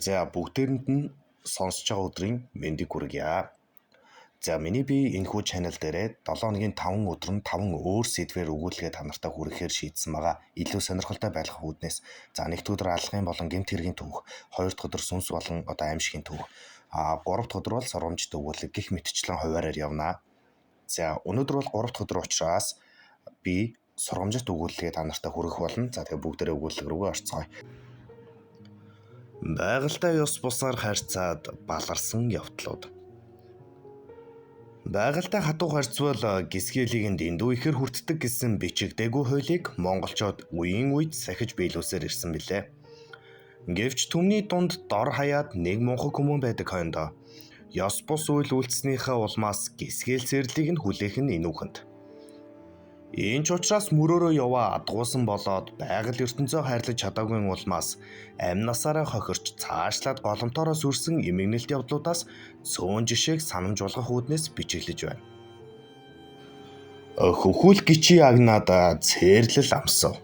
За бүгдээрэнд нь сонсож байгаа өдрийн мэндийг хүргье. За миний би энэхүү channel дээрээ 7 хоногийн 5 өдөр нь 5 өөр сэдвээр өгүүлгээ та нартай хүргэхээр шийдсэн байгаа. Илүү сонирхолтой байх үүднээс. За нэгд өдөр алгын болон гэмт хэргийн түүх, хоёр дахь өдөр сүнс болон одоо аимшигын түүх, гурав дахь өдөр бол сургамжит өгүүлэг гих мэтчлэн хуваараар явна. За өнөөдөр бол гурав дахь өдөр учраас би сургамжит өгүүлгээ та нартай хүргэх болно. За тэгээ бүгдээрээ өгүүлэг рүүгээ орцгоё. Байгальтай ёс бусаар харьцаад баларсан явдлууд. Байгальтай хатуу харьцвал гисгээлийг нь дэндүү ихээр хүртдэг гэсэн бичигдээгүй хуулийг монголчууд үеийн үед сахиж биелүүлсээр ирсэн билээ. Гэвч түмний дунд дор хаяад нэг мунхаг хүмүүн байдаг хойндоо. Ёс бус үйл үйлдснийхээ улмаас гисгээл сэрлийг нь хүлээх нь энүүхэнд. Энэ ч учраас мөрөөрөө яваа адгуусан болоод байгаль ертөнцөө хайрлаж чадаагүй улмаас амь насаараа хохирч цаашлаад голомтоороо сүрсэн эмгэнэлт явдлуудаас цөөн жишээг санамжуулгах үүднээс бичиглэж байна. Хөхүүл гичий агнаад цээрлэл амсав.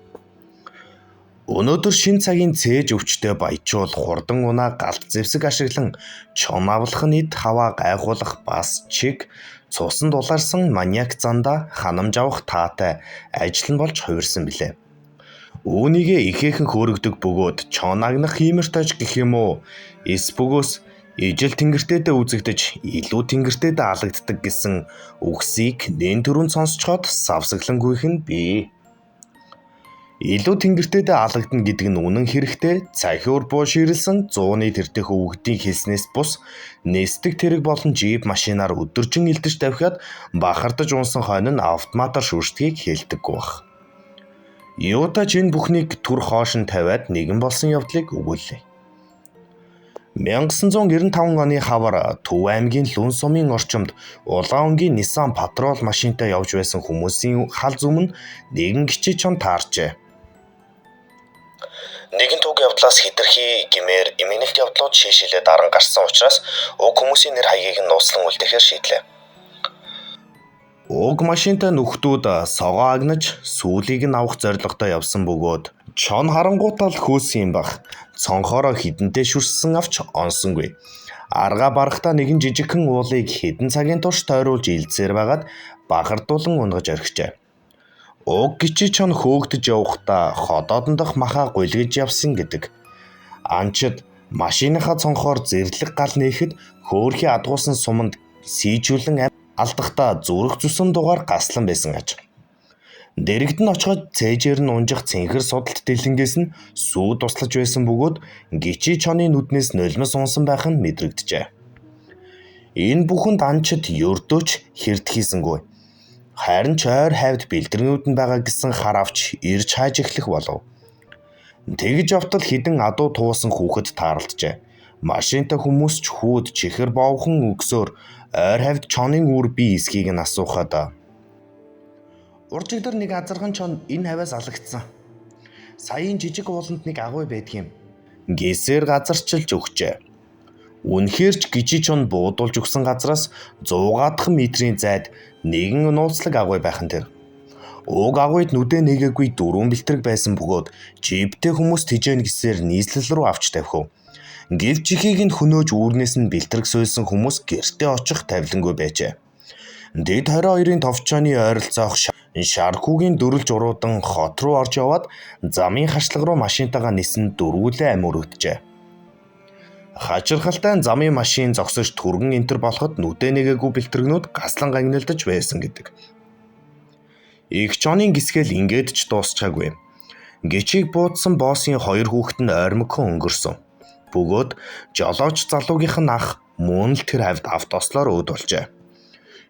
Өнөөдөр шин цагийн цээж өвчтэй баячуул хурдан унаа галт зэвсэг ашиглан чон авлах нь эд хаваа гайхуулах бас чиг цусанд улаарсан маньяк зандаа ханамж авах таатай ажил нь болж хувирсан билээ. Үүнийгээ ихээхэн хөөрөгдөг бөгөөд чон агнах хиймэртойж гэх юм уу эс бөгөөс ижил тэнгэртээдээ үзэгдэж илүү тэнгэртээдээ алагддаг гэсэн үгсийг нэн түрүүнд сонсцоход савсаглангүйх нь бий. Илүү тэнгэртээдээ алагдана гэдэг нь үнэн хэрэгтээ цахиур буу ширэлсэн зууны тэртэх өвгдийн хэлснээс бус нисдэг тэрэг болон жип машинаар өдөржин илдэж давхиад бахардаж унсан хойно нь автоматар шүршдгийг хэлдэггүй байх. Юутай ч энэ бүхнийг түр хоош нь тавиад нэгэн болсон явдлыг өгүүллээ. 1995 оны хавар Төв аймгийн Лүн сумын орчимд улаан өнгийн Nissan Patrol машинтай явж байсан хүмүүсийн хал зүм нь нэгэн гिचий чон таарчээ. Нэгэн туг явдлаас хэтэрхий гэмээр эмгэнэлт явдлууд шийшилээ даран гарсан учраас уг хүмүүсийн нэр хаягийг нь нууцлан үлдээхээр шийдлээ. Уг машинтай нөхдүүд согоо агнаж сүүлийг нь авах зорилготой явсан бөгөөд чон харангуутал хөөсөн юм бах. Цонхоороо хідэнтэй шүрссэн авч онсонгүй. Аргаа барахтаа нэгэн жижигхэн уулыг хэдэн цагийн турш тойруулж илдсээр байгаад бахардуулан унгаж орхижээ. Уг гिचий чон хөөгдөж явахдаа ходоодондох махаа гулгиж явсан гэдэг. Анчид машиныхаа цонхоор зэрлэг гал нээхэд хөөрхий адгуусан суманд сийжүүлэн алдахдаа зүрх зүсэн дугаар гаслан байсан аж. Дэрэгд нь очиход цээжээр нь унжих цэнхэр судалт дэлэнгээс нь сүү туслаж байсан бөгөөд гिचий чоны нүднээс нулимс унсан байх нь мэдрэгджээ. Энэ бүхэнд анчид ердөөч хэрд хийсэнгүй. Харин ч ойр хавьд бэлтрэнүүд нь байгаа гэсэн хар авч ирж хайж эхлэх болов. Тэгж явтал хідэн адуу туусан хүүхэд тааралджээ. Машинтай хүмүүс ч хүүд чихэр боовхон өгсөөр ойр хавьд чонын үр бие эсхийг нь асуухад уржигдар нэг азарган чон энэ хавиас алагдсан. Саяын жижиг ууланд нэг агуй байдгийм. Гэсээр газарчилж өгчээ. Үнэхээр ч гिचий чон буудулж өгсөн газраас 100 метрийн зайд нэгэн нууцлаг агуй байх нь тэр. Уг агуйд нүдэ нэгээгүй дөрвөн бэлтрэг байсан бөгөөд жиптэй хүмүүс тэжээн гэсээр нийслэл рүү авч тавхив. Гэвч ихийг нь хөнөөж үүрнээс нь бэлтрэг суйлсан хүмүүс гэртээ очих тавилангүй байжээ. Дэд 22-ын товчооны ойролцоох шархүүгийн дөрвөлж уруудан хот руу орж яваад замын хашлага руу машинтайгаа нисэн дөрвүүлээ ам өргөджээ. Хачирхалтай замын машин зогсож түргэн энтер болоход нүдэ нэгээгүй бэлтрэгнүүд гаслан гагнилдаж байсан гэдэг. Их чонын гисгэл ингээд ч дуусчаагүй. Гिचийг буудсан боссын хоёр хүүхэд нь ойрмогхон өнгөрсөн. Бөгөөд жолооч залуугийнх нь ах мөн л тэр хавьд автослоор өөд болжээ.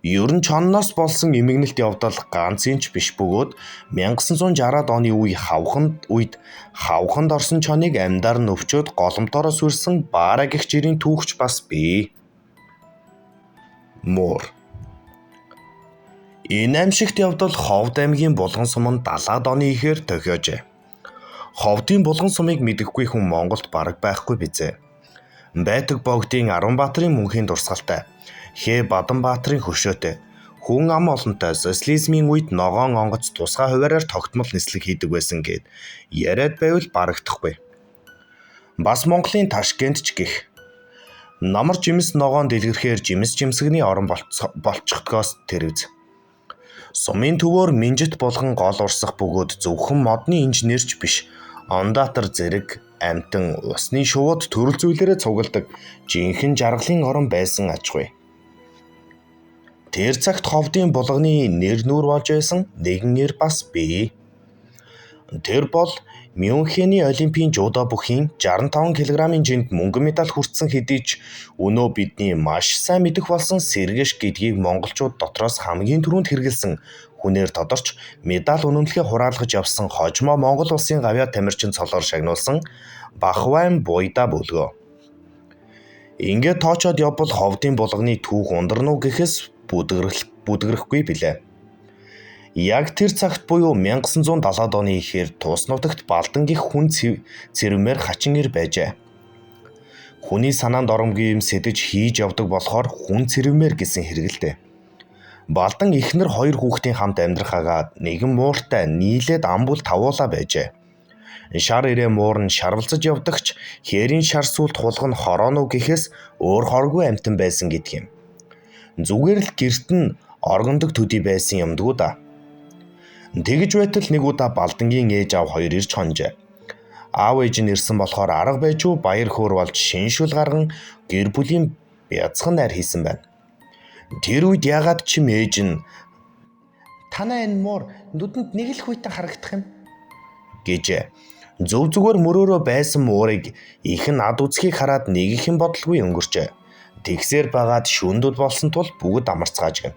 Ер нь чонноос болсон эмгэнэлт явдал ганц юм ч биш бөгөөд 1960-ад оны үе хавханд үед хавханд орсон чоныг амьдаар нь өвчөөд голомтоороо сүрсэн Баараг их жирийн түүхч бас бий. Муур. Энэ аймшигт явдал Ховд аймгийн Булган суманд 70-ад оны ихээр тохиожээ. Ховдын Булган сумыг мэдэхгүй хүн Монголд бараг байхгүй бизээ. Байтаг богдын Аранбаатарын мөнхийн дурсгалтай, Хээ Баданбаатарын хөшөөтэй, Хүн ам олонтой социализмын үед ногоон онгоц тусгай хувиараар тогтмол нислэг хийдэг байсан гээд яриад байвал барагдахгүй. Бас Монголын Ташкент ч гэх. Намар жимс ногоон дэлгэрэхээр жимс жимсэгний орон болчихдгоос тэрвз. Сумын төвөөр Минжит булган гол урсах бөгөөд зөвхөн модны инженерч биш, ондатар зэрэг амьтан усны шувууд төрөл зүйлээрээ цугладаг жинхэнэ жаргалын орон байсан аж ахуй. Тэр цагт ховдын булганы нэр нүүр болж байсан нэгэн нэр бас бий. Тэр бол Мюнхений Олимпийн жүдо бүхийн 65 кг-ын жинд мөнгөн медаль хүртсэн хэдий ч өнөө бидний маш сайн мэдэх болсон Сэргэш гэдгийг монголчууд дотроос хамгийн түрүүнд хэрэглэсэн хүнээр тодорч медаль үнэмлэхээ хураалгаж явсан хожмоо Монгол улсын гавьяа тамирчин цолоор шагнуулсан Бахвайн Буйда бөлгөө. Ингээд тоочоод явбал ховдын булганы түүх ундарна уу гэхээс бүдгэрхгүй билээ. Яг тэр цагт буюу 1970-ад оны ихээр тус нутагт Балдан гэх хүн цэрвмээр хачин эр байжээ. Хүний санаанд оромгүй юм сэтэж хийж явдаг болохоор хүн цэрвмээр гэсэн хэрэгэлтэй. Балдан эхнэр хоёр хүүхдийн хамт амьдрах агаад нэгэн мууртай нийлээд ам бүл тавуулаа байжээ. Шар ирээ муур нь шарвалзаж явдагч хээрийн шар сүлд хулга нь хорооно гэхээс өөр хоргүй амьтан байсан гэдэг юм. Зүгээр л гэрт нь оргондог төдий байсан юмдгүй да. Тэгэж байтал нэг удаа Балдангийн ээж аав хоёр ирж хонжээ. Аав ээж нь ирсэн болохоор арга байж уу баяр хөөр болж шиншүүл гарган гэр бүлийн бяцхан найр хийсэн байна. Тэр үед ягаад ч юм ээж нь танай энэ муур нүдэнд нэг л хүйтэн харагдах юм гэжээ. Зөв зүгээр мөрөөрөө байсан муурыг их нь ад үзхийг хараад нэгхэн бодолгүй өнгөрчээ. Тэгсээр байгаад шүндүүд болсон тул бүгд амарцгааж гин.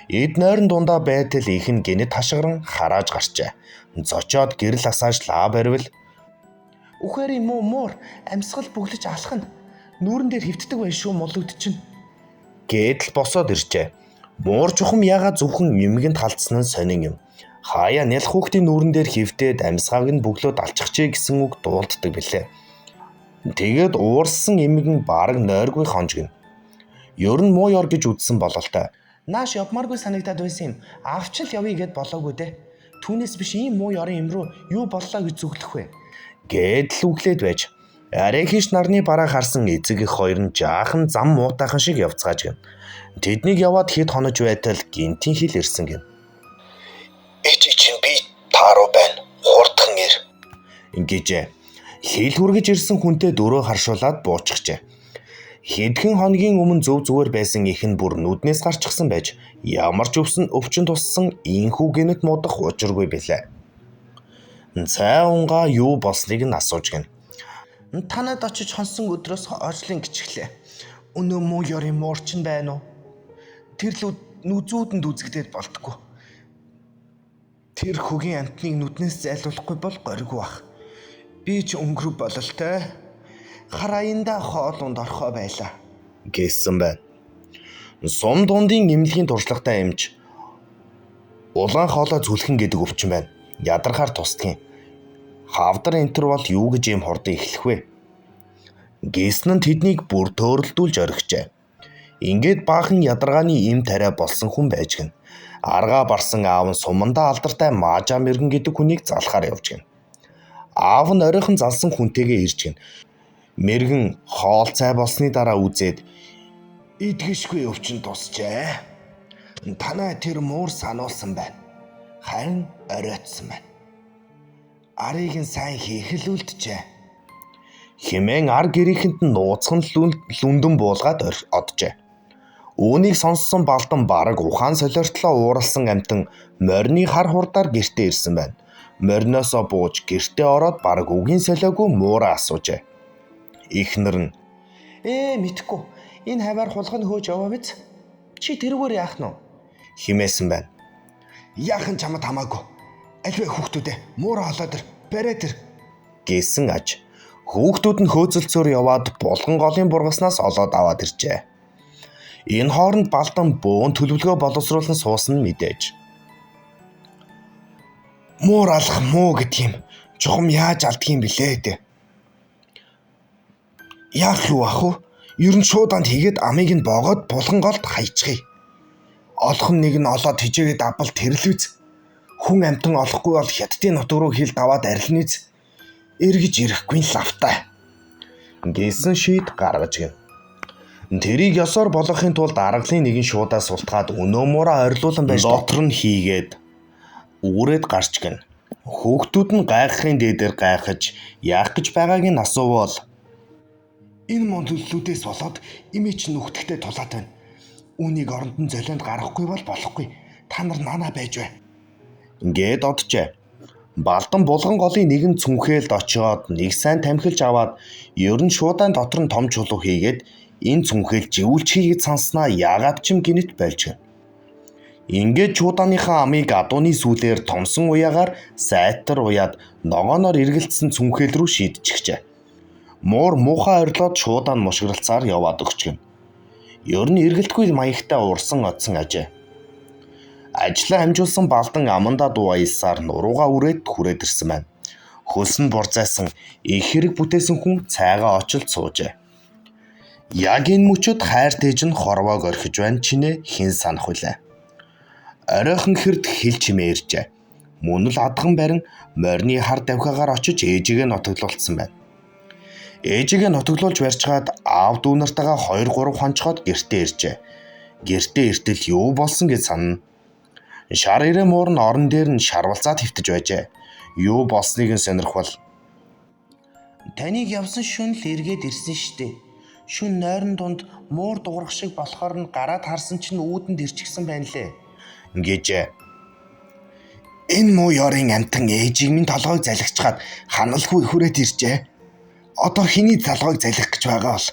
Эд нойрон дундаа байтал их нь гэнэт хашгиран харааж гарчээ. Зочоод гэрэл асааж лаа баривал үхээрийн муу муур амьсгал бүглэж алах нь нүүрэн дээр хөвтдөг байх шүү мулугд чинь гэдэл босоод иржээ. Муур чухам ягаад зөвхөн эмгэнд халдсан нь сонин юм. Хаяа нялх хүүхдийн нүүрэн дээр хөвтөөд амьсгааг нь бүглөөд алчихжээ гэсэн үг дуулддаг билээ. Тэгээд уурсан эмгэн бараг нойргүй хонжгино. Ер нь муу ёр гэж үзсэн бололтой. Нааш явмааргүй санагдаад байсан юм. Авч л явъя гэд болоогүй дээ. Түүнээс биш ийм муу ёрын юм руу юу боллоо гэж зүглэх вэ? Гэдэл үглээд байж. Арай хийш нарны бараа харсан эцэг эх хоёр нь жаахан зам муутайхан шиг явцгааж гин. Тэднийг яваад хэд хонож байтал гинтийн хил ирсэн гин. Ээж чинь би тааруу байна. Хурдхан ир. Гэжээ. Хил хүргэж ирсэн хүнтэй дөрөө харшуулад бууччихжээ. Хэдхэн хоногийн өмнө зөв зүгээр байсан их нь бүр нүднээс гарчихсан байж ямар ч өвчин туссан инхүү гэнэт муудах учиргүй билээ. Цай унгаа юу болсныг нь асууж гин. Танад очиж хонсон өдрөөс хойшлын гिचглээ. Өнөө муу ёрын муурчин байна уу? Тэр л нүзүүдэнд үзэгдээд болтгоо. Тэр хөгийн амтныг нүднээс зайлуулахгүй бол гориггүй бах. Би ч өнгөрөв бололтой. Хараяндаа хоол унд орхоо байлаа гэсэн байна. Сум дундын эмнэлгийн туршлагатай эмч улаан хоолой зүлхэн гэдэг өвчин байна. Ядархаар тусдгийн. Хавдар энтер бол юу гэж юм хурдан эхлэх вэ? Гэсэн нь тэднийг бүр төөрөлдүүлж орхижээ. Ингээд баахан ядаргааны им тариа болсон хүн байж гин. Аргаа барсан аав нь сумандаа алдартай Маажа мэргэн гэдэг хүнийг залхаар явж гин. Аав нь оройхон залсан хүнтэйгээ ирж гин. Мэргэн хоол цай болсны дараа үзээд идгэшгүй өвчин тусчээ. Танай тэр муур сануулсан байна. Харин оройтсан байна. Арыг нь сайн хийх л үлджээ. Химэн ар гэрийнхэнд нь нууцхан лүндэн буулгаад оджээ. Үүнийг сонссон Балдан бараг ухаан солиортлоо ууралсан амьтан морины хар хурдаар гэртээ ирсэн байна. Мориноосоо бууж гэртээ ороод бараг үгийн солиогүй муураа асуужээ. Эхнэр нь мэдхгүй. Энэ хаваар хулгай нь хөөж яваа биз? Чи тэрүүгээр яах нь вэ? Химээсэн байна. Яахан чамд хамаагүй. Альвэ хүүхдүүдээ муураа холоод ир, бариад ир гэсэн аж. Хүүхдүүд нь хөөцөлцөөр яваад булган голын бургаснаас олоод аваад иржээ. Энэ хооронд Балдан бөөн төлөвлөгөө боловсруулан суусан нь мэдээж. Муур алах муу гэдэг юм. Чухам яаж алддаг юм блээ дээ. Яах юу ах вэ? Ер нь шууд анд хийгээд амыг нь боогоод булган голд хайчихъя. Олох нь нэг нь олоод хижээгээд авбал тэр л үз. Хүн амьтан олохгүй бол хятадын нутаг руу хил даваад арилна үз. Эргэж ирэхгүй л лавтай. Гэсэн шийд гаргаж гин. Тэрийг ёсоор болгохын тулд аргалын нэгэн шуудаас султгаад өнөө муураа орилуулан байж дотор нь хийгээд үүрээд гарч гин. Хүүхдүүд нь гайхахын дээдээр гайхаж яах гэж байгааг нь асуувал энэ мон төллүүдээс болоод эмээ чинь нүхтэгтэй тулаад байна. Үүнийг оронд нь золионд гаргахгүй бол болохгүй. Та нар нанаа байж бай. Ингээд оджээ. Балдан булган голын нэгэн цүнхээлд очиод нэг сайн тамхилж аваад ер нь шуудаан дотор нь том чулуу хийгээд энэ цүнхэл живүүлчихье гэж санснаа яагаад ч юм гинэт болж гэнэ. Ингээд чуудааныхаа амыг адууны сүүлээр томсон уяагаар сайтар уяад ногооноор эргэлдсэн цүнхэл рүү шийдчихжээ. Муур муухай орилоод шуудаан мушгиралцаар яваад өгч гин. Ер нь эргэлтгүй маягтай урсан одсон ажээ. Ажлаа амжуулсан Балдан амандаа дуу аялсаар нуруугаа үрээд хүрээд ирсэн байна. Хөлс нь бурзайсан их хэрэг бүтээсэн хүн цайгаа очилд суужээ. Яг энэ мөчөд хайр тээж нь хорвоог орхиж байна чинээ хэн санах вүлээ. Оройхон хэрд хил чимээ иржээ. Мөн л адган барин морины хар давхиагаар очиж ээжигээ нутаглуулсан байна. Ээжигээ нутаглуулж барьчгаад аав дүү нартайгаа 2 3 хонцоход гэртээ иржээ. Гэртээ иртэл юу болсон гэж санана. Шар ирээ муур нь орон дээр нь шарвалцаад хэвтэж байжээ. Юу болсныг нь сонирхвол таныг явсан шөнө л эргээд ирсэн штэ. Шөнө нойрон дунд муур дуурах шиг болохоор нь гараад харсан чинь үүдэнд ирчихсэн байна лээ. Гэжээ. Энэ муу ёрын амтан ээжийг минь толгойг залгичгаад ханалгүй хүрээд иржээ. Одоо хэний толгойг залгих гэж байгаа бол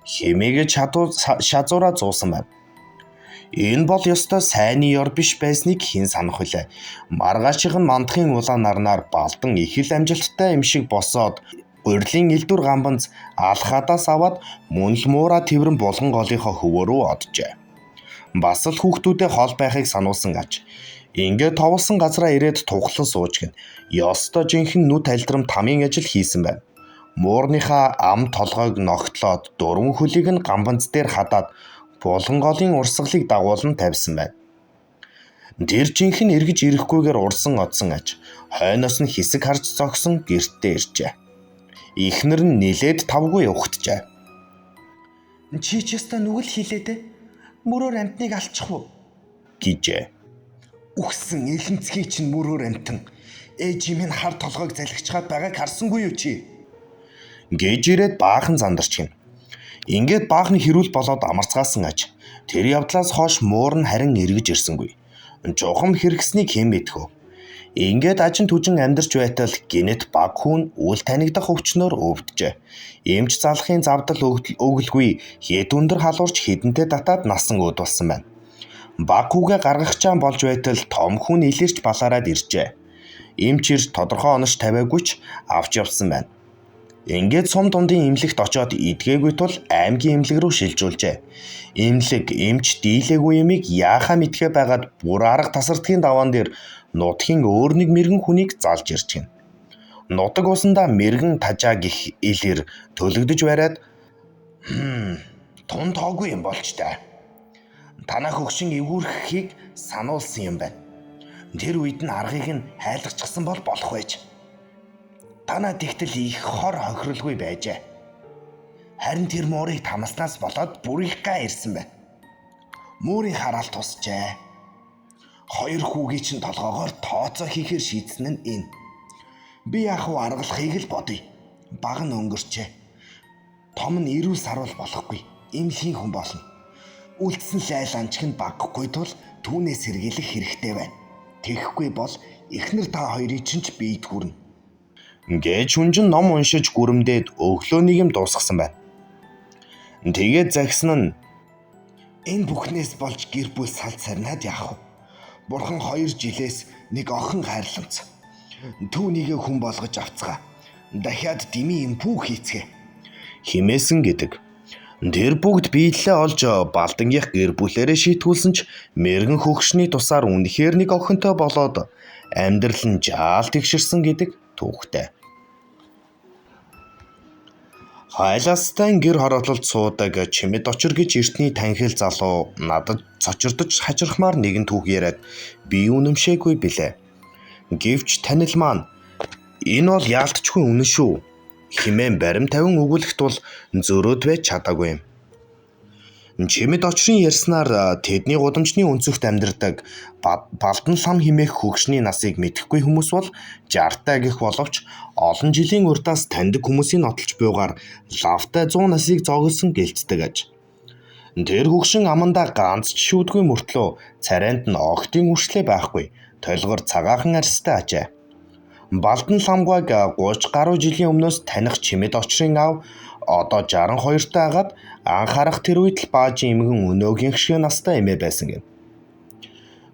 хэмээгээ шазуураа зуусан байна. Энэ бол ёстой сайнны ёр биш байсныг хэн санах вүлээ. Маргааших нь мандахын улаан нарнаар Балдан их л амжилттай юм шиг босоод гурилын элдвэр гамбанз алхаадаас аваад мөн л муураа тэрвэн булган голынхоо хөвөө рүү оджээ. Бас л хүүхдүүдэд хол байхыг сануулсан аж. Ингээд товлсон газраа ирээд тухлан сууж гин. Ёстой жинхэнэ нүд алдрам тамийн ажил хийсэн байна. Муурныхаа ам толгойг ногтлоод 4 хөлийг нь гамбанз дээр хадаад булган голын урсгалыг дагуулан тавьсан байна. Тэр жинхэнэ эргэж ирэхгүйгээр урсан одсон аж. Хойноос нь хэсэг харж зогсон гэртээ иржээ. Эхнэр нь нилээд тавгүй ухтжээ. Чи ч ёстой нүгэл хийлээ дээ. Мөрөөр амтныг алчих уу гэжээ. Үхсэн элэнцгий чинь мөрөөр амтан. Ээж минь хар толгойг залгичгаад байгааг харсангүй юу чи? Гэж ирээд баахан зандарч гин. Ингээд баахан хэрүүл болоод амарцгаасан аж. Тэр явдлаас хойш муур нь харин эргэж ирсэнгүй. Жухам хэрэгснийг хэн мэдэх вэ? Ингээд ажин түжин амьдарч байтал гинэт баг хүн үл танигдах өвчнөөр өвдөжээ. Эмч залахын завдал өглгүй хэд өндөр халуурч хэдэнтэй татаад насан өөд болсон байна. Баг хүүгээ гаргахчаан болж байтал том хүн илэрч балаарад иржээ. Эмч ирж тодорхой онош тавиагүй ч авч явсан байна. Ингээд сум дундын эмнэлэгт очиод эдгээгүй тул аймгийн эмнэлэг рүү шилжүүлжээ. Эмнэлэг эмч дийлээгүй юмыг яахаа мэдхээ байгаад бүр арга тасардгийн даваан дээр нутгийн өөр нэг мэрэгэн хүнийг залж ирж гин. Нутаг усандаа мэрэгэн тажаа гих илэр төлөгдөж бариад тун тоогүй юм болж та. Танаа хөгшин эвгүүрхийг сануулсан юм байна. Тэр үед нь аргыг нь хайлгачихсан бол болох байж. Танаа тэгтэл их хор хохирлгүй байжээ. Харин тэр муурыг тамаснаас болоод бүрийнхгаа ирсэн байна. Муурын хараал тусчээ. Хоёр хүүгийн чинь толгоогоор тооцоо хийхээр шийдсэн нь энэ. Би яах вэ аргалахыг л бодъё. Баг нь өнгөрчээ. Том нь эрүүл саруул болохгүй. Эмнэлгийн хүн болно. Үлдсэн лайл анчиг нь баггүй тул түүнээс сэргийлэх хэрэгтэй байна. Тэгэхгүй бол эхнэр та хоёрыг чинь ч биед хүрнэ. Гэж хүнжин ном уншиж гүрэмдээд өглөө нэг юм дуусгасан байна. Тэгээд загсан нь энэ бүхнээс болж гэр бүл салд сарнаад яах вэ? Бурхан 2 жилээс нэг охин хайрламц. Түүнийгээ хүн болгож авцгаа. Дахиад дими юм пүү хийцгээ. Химээсэн гэдэг. Тэр бүгд биелэлээ олж Балдангийнх гэр бүлээрээ шийтгүүлсэн ч мэрэгэн хөгшний тусаар үнэхээр нэг охинтой болоод амьдрал нь жаал тэгшэрсэн гэдэг түүхтэй. Хайлаастай гэр хороололд суудаг Чимэд очир гэж эртний танхил залуу надад цочирдож хажирхмаар нэгэн түүх яриад би үнэмшээгүй билээ. Гэвч танил маань энэ бол яалтчгүй үнэн шүү хэмээн барим тавин өгүүлэх тул зөрөөд байж чадаагүй юм. Чимэд очрын ярьснаар тэдний гудамжны өнцөгт амьдардаг Балдан лам хэмээх хөгшний насыг мэдэхгүй хүмүүс бол 60-тай гэх боловч олон жилийн урдаас таньдаг хүмүүсийн нотолж буйгаар лавтай 100 насыг зоогсон гэлцдэг аж. Тэр хөгшин амандаа ганц ч шүүдгүй мөртлөө царайнд нь огтын үршлээ байхгүй толгор цагаахан арьстай ажээ. Балдан ламгүйг 30 гаруй жилийн өмнөөс таних Чимэд очрын аав одоо 62-тай хагаад анхаарах тэр үед л баажийн эмгэн өнөөгийн шиг настай эмээ байсан гэнэ.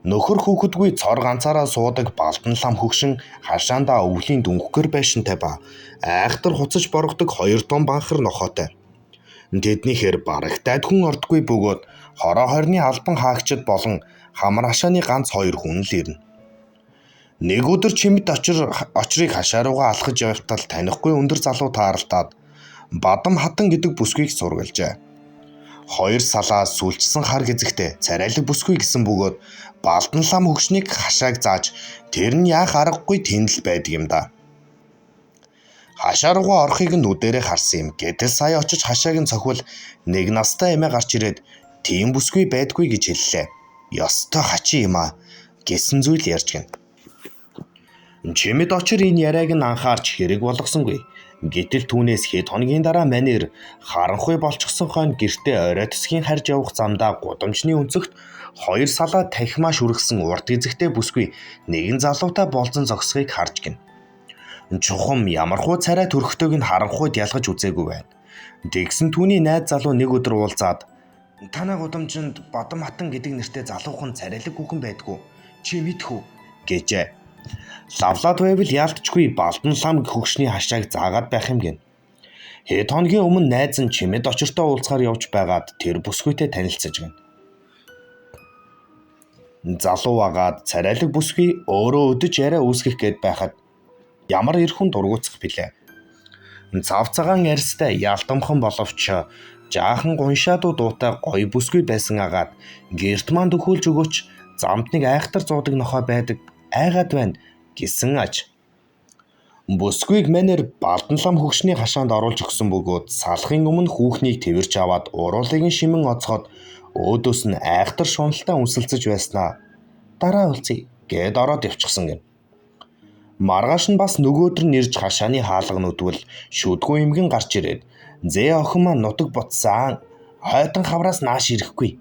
Нөхөр хүүхэдгүй цор ганцаараа суудаг Балдан лам хөгшин хашаандаа өвлийн дүнхгэр байшинтай ба айхтар хуцаж боргодог хоёр том банхар нохойтой. Тэднийхээр барагтайд хүн ордгүй бөгөөд хороо хорины албан хаагчид болон хамар хашааны ганц хоёр хүн л ирнэ. Нэг өдөр Чимэд очрыг хашаа руугаа алхаж явтал танихгүй өндөр залуу тааралдаад Бадам хатан гэдэг бүсгүйг сургалжээ. Хоёр салаа сүлжсэн хар гэзэгтэй царайлаг бүсгүй гэсэн бөгөөд Балдан лам хөгшнийг хашааг зааж тэр нь яах аргагүй тэнд л байдаг юм да. Хашаа руугаа орохыг нь нүдэрээ харсан юм. Гэтэл сая очиж хашааг нь цохивол нэг настай эмээ гарч ирээд тийм бүсгүй байдгүй гэж хэллээ. Ёстой хачин юм аа гэсэн зүйл ярьж гин. Чимэд очир энэ яриаг нь анхаарч хэрэг болгосонгүй. Гэтэл түүнээс хэд хоногийн дараа манер харанхуй болчихсон хойно гэртээ орой төсгийн харж явах замдаа гудамжны өнцөгт хоёр салаа танхимаа шүргсэн урт гэзэгтэй бүсгүй нэгэн залуутай болзон зогсохыг харж гин. Чухам ямархуу царай төрхтөөг нь харанхуйд ялгаж үзээгүй байна. Тэгсэн түүний найз залуу нэг өдөр уулзаад танай гудамжинд Бадам хатан гэдэг нэртэй залуухан царайлаг хүүхэн байдгүй. Чи мэдэх үү гэжээ. Лавлаад байвал яалтчгүй Балдан лам хөгшний хашааг заагаад байх юм гин. Хэд хоногийн өмнө найз нь Чимэд очиртой уулзахаар явж байгаад тэр бүсгүйтэй танилцаж гин. Залуу агаад царайлаг бүсгүй өөрөө өдөж яриа үүсгэх гээд байхад ямар эр хүн дургуутсах билээ. Цав цагаан арьстай ялдамхан боловч жаахан гуншаадуу дуутай гоё бүсгүй байсан агаад гэрт маань дөхүүлж өгөөч замд нэг айхтар зуудаг нохой байдаг айгаад байна гэсэн аж. Бүсгүйг манер Балдан лам хөгшний хашаанд оруулж өгсөн бөгөөд салахын өмнө хүүхнийг тэвэрч аваад уруулыг нь шимэн оцоход өөдөөс нь айхтар шуналтай үнсэлцэж байснаа дараа уулзъя гэд ороод явчихсан гин. Маргааш нь бас нөгөөдөр нь ирж хашааны хаалга нүдвэл шүдгүү эмгэн гарч ирээд зээ охин маань нутаг ботсан хойдон хавраас нааш ирэхгүй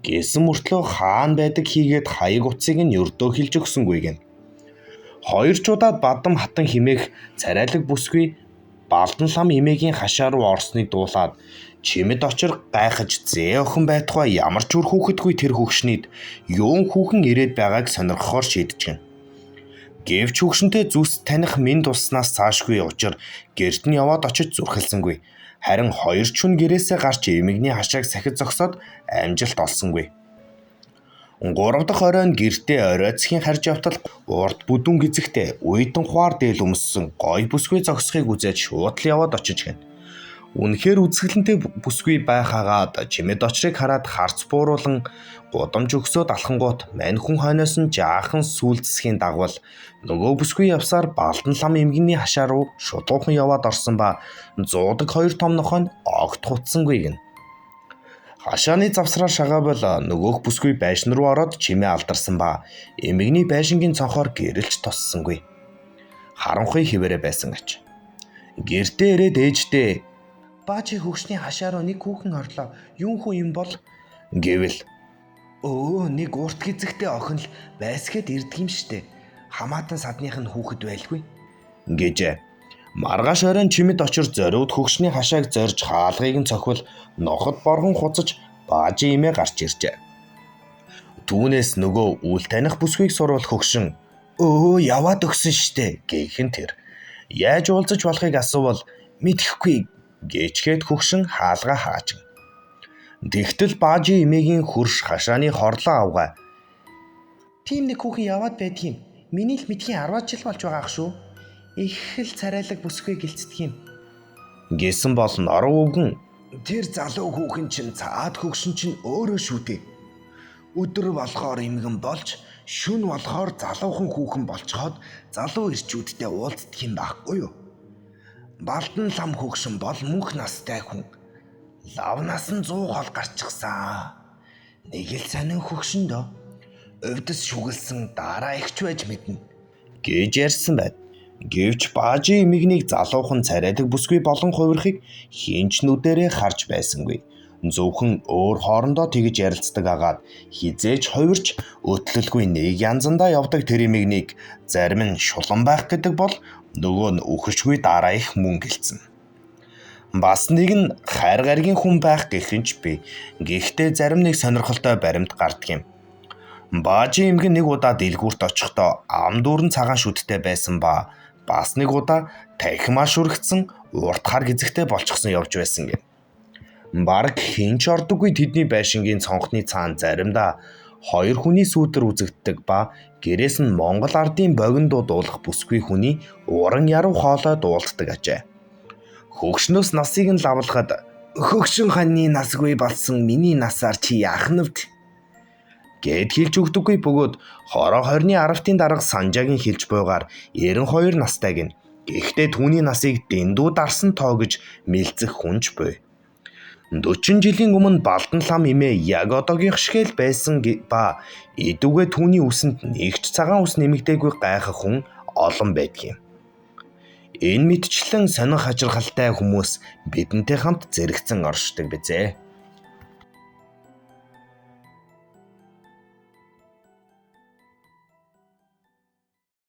гэсэн мөртлөө хаана байдаг хийгээд хаяг утсыг нь ердөө хэлж өгсөнгүй гин. Хоёр ч удаад Бадам хатан химээх царайлаг бүсгүй Балдан лам эмээгийн хашаа руу орсныг дуулаад Чимэд очир гайхаж зээ охин байтугай ямар ч үр хүүхэдгүй тэр хөгшнийд юун хүүхэн ирээд байгааг сонирхохоор шийдэж гин. Гэвч хөгшинтэй зүс таних минь тулснаас цаашгүй учир гэрт нь яваад очиж зүрхэлсэнгүй. Харин хоёр ч хүн гэрээсээ гарч эмэгний хашааг сахид зогсоод амжилт олсонгүй. Гурав дахь оройн гэртээ орой цэхийн харж явтал урд бүдүүн гэзэгтэй уйдан хуар дээл өмссөн гоё бүсгүй зогсохыг үзээд шууд л яваад очиж гин. Үнэхээр үзэсгэлэнтэй бүсгүй байхаагаад Чимэд очрыг хараад харц бууруулан гудамж өгсөөд алхангуут мань хүн хойноос нь жаахан сүүл зэсгийн дагвал нөгөө бүсгүй явсаар Балдан лам эмгэний хашаа руу шулуухан яваад орсон ба зуудаг хоёр том нохой нь огт хутсангүй гин. Хашааны завсраар шагаавал нөгөөх бүсгүй байшин руу ороод чимээ алдарсан ба эмэгний байшингийн цонхоор гэрэлж тоссонгүй. Харанхуй хэвээрээ байсан аж. Гэртээ ирээд ээждээ баажи хөгшний хашаа руу нэг хүүхэн орлоо. Юун хүү юм бол гэвэл өө нэг урт гэзэгтэй охин л байсгээд ирдэг юм штэ. Хамаатан садных нь хүүхэд байлгүй гэжээ. Маргааш оройн Чимэд очир зориуд хөгшний хашааг зорж хаалгыг нь цохивол ноход боргон хуцаж баажи эмээ гарч иржээ. Түүнээс нөгөө үл таних бүсгүйг суруул хөгшин өө яваад өгсөн штэ гэх нь тэр. Яаж уулзаж болохыг асуувал мэдэхгүй гэчгээд хөгшин хаалгаа хааж. Тэгтэл баажи эмээгийн хөрш хашааны хорлоо авгаа. Тийм нэг хүүхэн яваад байдгийн. Миний л мэдхийн 10 жил болж байгаа ах шүү. Их л царайлаг бүсгүй гэлцдэг юм. Гэсэн бол норов өвгөн тэр залуу хүүхэн чинь цаад хөгшин чинь өөрөө шүү дээ. Өдөр болохоор эмгэн болж, шөнө болохоор залуухан хүүхэн болцоход залуу эрчүүдтэй уулздаг юм байхгүй юу? Балдан лам хөгшин бол мөнх настай хүн. Лав нас нь 100 хол гарчихсан. Нэг л сонин хөгшин дөө. Увдис шүгэлсэн дараа ихч байж мэднэ гэж ярьсан байд. Гэвч Баажийн эмэгнийг залуухан царайлаг бүсгүй болон хувирахыг хэн ч нүдэрээ харж байсангүй. Зөвхөн өөр хоорондоо тэгж ярилцдаг агаад хэзээ ч хувирч өтлөлгүй нэг янзандаа явдаг тэр эмэгнийг зарим нь шулан байх гэдэг бол нөгөө нь үхэлшгүй дараа их мөн гэлцэн. Бас нэг нь хайр гаригийн хүн байх гэх нь ч би. Гэхдээ зарим нэг сонирхолтой баримт гардаг юм. Баажийн эмгэн нэг удаа дэлгүүрт очихдоо ам дүүрэн цагаан шүдтэй байсан ба бас нэг удаа танхимаа шүрэгдсэн урт хар гизэгтэй болчихсон явж байсан гэнэ. Бараг хэн ч ордоггүй тэдний байшингийн цонхны цаана заримдаа хоёр хүний сүүдэр үзэгддэг ба гэрээс нь Монгол ардын богино дуу дуулах бүсгүй хүний уран яруу хоолой дуулддаг ажээ. Хөгшнөөс насыг нь лавлахад хөгшин ханьны насгүй болсон миний насаар чи яах нь вэ гэд хэлж өгдөггүй бөгөөд хороо 20-ны 10-ын дарга Санжаагийн хэлж буйгаар 92 настай гэнэ. Гэхдээ түүний насыг дэндүү дарсан тоо гэж мэлзэх хүн ч буй. 40 жилийн өмнө Балдан лам эмээ яг одоогийнх шиг л байсан ба эдүгээ түүний үсэнд нэг ч цагаан үс нэмэгдээгүй гайхах хүн олон байдгийн. Энэ мэтчлэн сонин хажиргалтай хүмүүс бидэнтэй хамт зэрэгцэн оршдог бизээ.